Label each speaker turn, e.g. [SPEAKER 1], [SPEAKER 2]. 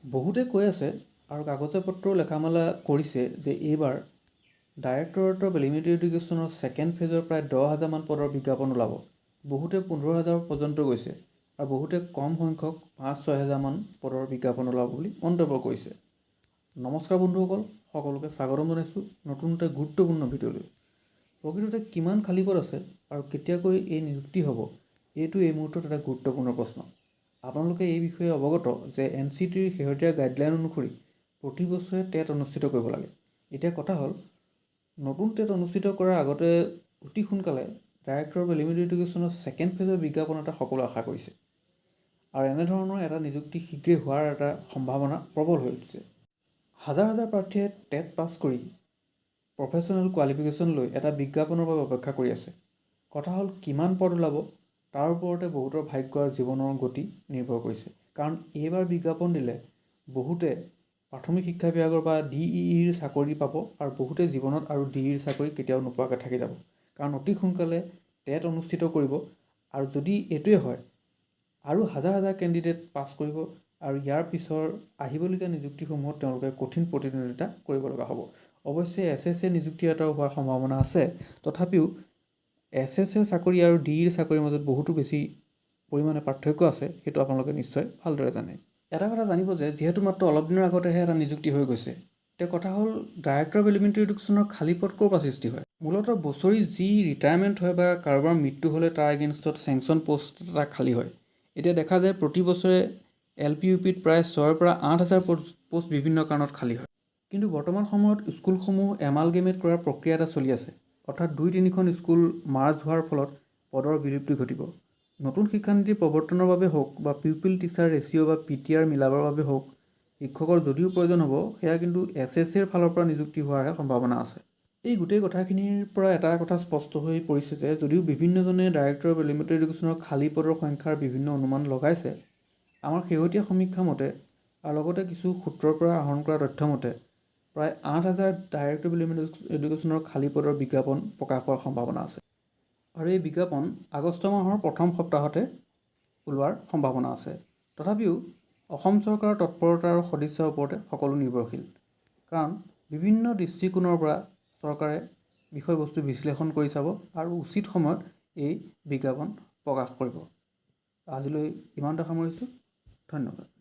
[SPEAKER 1] বহুতে কৈ আছে আৰু কাগজে পত্ৰও লেখা মেলা কৰিছে যে এইবাৰ ডাইৰেক্টৰেট অফ এলিমেণ্টেৰী এডুকেশ্যনৰ ছেকেণ্ড ফেজৰ প্ৰায় 10,000মান পদৰ বিজ্ঞাপন ওলাব। বহুতে 15,000 পৰ্যন্ত গৈছে আৰু বহুতে কম সংখ্যক 5-6 হেজাৰমান পদৰ বিজ্ঞাপন ওলাব বুলি মন্তব্য কৰিছে। নমস্কাৰ বন্ধুসকল, সকলোকে স্বাগতম জনাইছোঁ নতুন এটা গুৰুত্বপূৰ্ণ ভিডিঅ'লৈ। প্ৰকৃততে কিমান খালী পদ আছে আৰু কেতিয়াকৈ এই নিযুক্তি হ'ব, এইটো এই মুহূৰ্তত এটা গুৰুত্বপূৰ্ণ প্ৰশ্ন। আপোনালোকে এই বিষয়ে অৱগত যে এনচিটিইৰ শেহতীয়া গাইডলাইন অনুসৰি প্ৰতি বছৰে টেট অনুষ্ঠিত কৰিব লাগে। এতিয়া কথা হ'ল, নতুন টেট অনুষ্ঠিত কৰাৰ আগতে অতি সোনকালে ডাইৰেক্টৰ অফ এলিমেণ্টেৰী এডুকেশ্যনৰ ছেকেণ্ড ফেজৰ বিজ্ঞাপন এটা সকলোৱে আশা কৰিছে আৰু এনেধৰণৰ এটা নিযুক্তি শীঘ্ৰেই হোৱাৰ এটা সম্ভাৱনা প্ৰবল হৈ উঠিছে। হাজাৰ হাজাৰ প্ৰাৰ্থীয়ে টেট পাছ কৰি প্ৰফেচনেল কোৱালিফিকেশ্যন লৈ এটা বিজ্ঞাপনৰ বাবে অপেক্ষা কৰি আছে। কথা হ'ল, কিমান পদ ওলাব তাৰ ওপৰতে বহুতৰ ভাগ্য আৰু জীৱনৰ গতি নিৰ্ভৰ কৰিছে। কাৰণ এইবাৰ বিজ্ঞাপন দিলে বহুতে প্ৰাথমিক শিক্ষা বিভাগৰ বা ডিইইৰ চাকৰি পাব আৰু বহুতে জীৱনত আৰু ডিইৰ চাকৰি কেতিয়াও নোপোৱাকৈ থাকি যাব। কাৰণ অতি সোনকালে টেট অনুষ্ঠিত কৰিব আৰু যদি এইটোৱে হয় আৰু হাজাৰ হাজাৰ কেণ্ডিডেট পাছ কৰিব আৰু ইয়াৰ পিছৰ আহিবলগীয়া নিযুক্তিসমূহত তেওঁলোকে কঠিন প্ৰতিদ্বন্দ্বিতা কৰিব লগা হ'ব। অৱশ্যে এছএছএ নিযুক্তি এটাও হোৱাৰ সম্ভাৱনা আছে। তথাপিও এছএছএ চাকৰি আৰু ডিইৰ চাকৰিৰ মাজত বহুতো বেছি পৰিমাণে পাৰ্থক্য আছে, সেইটো আপোনালোকে নিশ্চয় ভালদৰে জানে। এটা কথা জানিব যে যিহেতু মাত্ৰ অলপ দিনৰ আগতেহে এটা নিযুক্তি হৈ গৈছে, এতিয়া কথা হ'ল, ডাইৰেক্টৰ অফ এলিমেণ্টেৰী এডুকেশ্যনৰ খালী পদ ক'ৰ পৰা সৃষ্টি হয়? মূলতঃ বছৰি যি ৰিটায়াৰমেণ্ট হয় বা কাৰোবাৰ মৃত্যু হ'লে তাৰ এগেইনষ্টত চেংচন পষ্ট এটা খালী হয়। এতিয়া দেখা যায় প্ৰতি বছৰে এলপি, ইউপিত প্ৰায় 6ৰ পৰা 8 হাজাৰ পষ্ট বিভিন্ন কাৰণত খালী হয়। কিন্তু বৰ্তমান সময়ত স্কুলসমূহ এমালগেমেট কৰাৰ প্ৰক্ৰিয়া এটা চলি আছে, অৰ্থাৎ দুই তিনিখন স্কুল মাৰ্জ হোৱাৰ ফলত পদৰ বিলুপ্তি ঘটিব। নতুন শিক্ষানীতি প্ৰৱৰ্তনৰ বাবে হওক বা পিউপিল টিচাৰ ৰেচিঅ' বা পিটিআৰ মিলাবৰ বাবে হওক, শিক্ষকৰ যদিও প্ৰয়োজন হ'ব, সেয়া কিন্তু এছএছএৰ ফালৰ পৰা নিযুক্তি হোৱাৰহে সম্ভাৱনা আছে। এই গোটেই কথাখিনিৰ পৰা এটা কথা স্পষ্ট হৈ পৰিছে যে যদিও বিভিন্নজনে ডাইৰেক্টৰ অফ এলিমেণ্টেৰী এডুকেশ্যনৰ খালী পদৰ সংখ্যাৰ বিভিন্ন অনুমান লগাইছে, আমাৰ শেহতীয়া সমীক্ষা মতে আৰু লগতে কিছু সূত্ৰৰ পৰা আহৰণ কৰা তথ্য মতে প্ৰায় 8,000 ডাইৰেক্টৰ অফ এলিমেণ্টেৰী এডুকেশ্যনৰ খালী পদৰ বিজ্ঞাপন প্ৰকাশ হোৱাৰ সম্ভাৱনা আছে আৰু এই বিজ্ঞাপন আগষ্ট মাহৰ প্ৰথম সপ্তাহতে ওলোৱাৰ সম্ভাৱনা আছে। তথাপিও অসম চৰকাৰৰ তৎপৰতা আৰু সদিচ্ছাৰ ওপৰতে সকলো নিৰ্ভৰশীল। কাৰণ বিভিন্ন দৃষ্টিকোণৰ পৰা চৰকাৰে বিষয়বস্তু বিশ্লেষণ কৰি চাব আৰু উচিত সময়ত এই বিজ্ঞাপন প্ৰকাশ কৰিব। আজিলৈ ইমানতে সামৰিছোঁ, ধন্যবাদ।